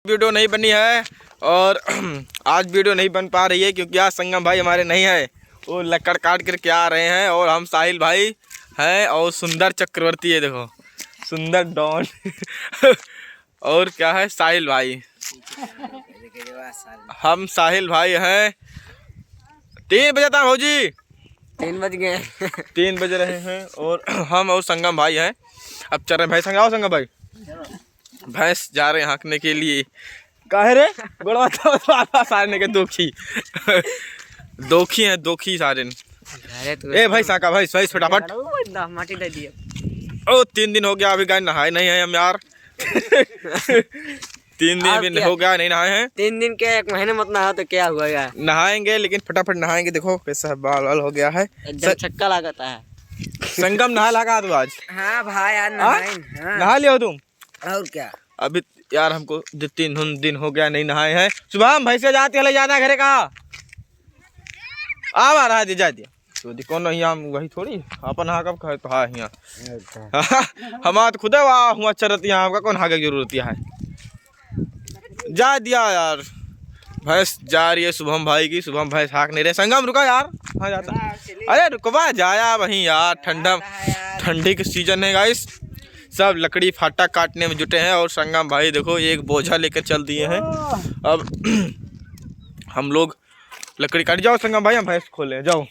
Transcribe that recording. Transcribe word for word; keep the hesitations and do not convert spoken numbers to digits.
वीडियो नहीं बनी है और आज वीडियो नहीं बन पा रही है क्योंकि आज संगम भाई हमारे नहीं है, वो लकड़ काट करके आ रहे हैं। और हम साहिल भाई हैं और सुंदर चक्रवर्ती है, देखो सुंदर डॉन। और क्या है, साहिल भाई, हम साहिल भाई हैं। तीन बजे था भौजी, तीन बज गए। तीन बज रहे हैं और हम और संगम भाई हैं। अब चल रहे हैं भैंस हगाओ, संगम भाई, भैंस जा रहे हैं हाँकने के लिए। काहे रे? गोड़वा तो, तो आपा सारने के दोखी। दोखी है, दोखी सारे। अरे तू ए भाई, साका भाई, सही फटाफट। ओ, दा, माटी दे दिए। ओ, तीन दिन हो गया, अभी गाय नहाए नहीं है हम यार। तीन दिन आप भी क्या? हो गया, नहीं नहाए हैं। तीन दिन के, एक महीने मत नहाओ तो क्या हुआ यार? नहाएंगे, लेकिन फटाफट नहाएंगे। देखो कैसा बाल वाल हो गया है। एकदम स- छक्का लागता है। संगम नहा लगा तू आज? हाँ भाई, आज हाँ? नहाए, हाँ। नहा लियो तुम? और क्या? अभी यार हमको दो तीन दिन, दिन हो गया नहीं नहाए हैं। सुबह हम भैंसे जाती है, ले जाना घरे का। आ रहा है, जा दिया। तो दी कौन नहीं, हम वही थोड़ी अपन हाँ कब खाए तो हाँ हियाँ। अच्छा। हमार तो खुदे वाह हुआ चरत यहाँ, हमका कौन हाँके की जरूरत है? जा दिया यार, भैंस जा रही है शुभम भाई की। शुभम भैंस हाँक नहीं रहे। संगम रुका यार, हाँ जाता। अरे रुकवा जाया वहीं यार, ठंडा, ठंडी के सीजन है गाइस, सब लकड़ी फाटा काटने में जुटे हैं। और संगम भाई देखो एक बोझा लेकर चल दिए हैं। अब हम लोग लकड़ी काट, जाओ संगम भाई, हम भैंस खोले, जाओ।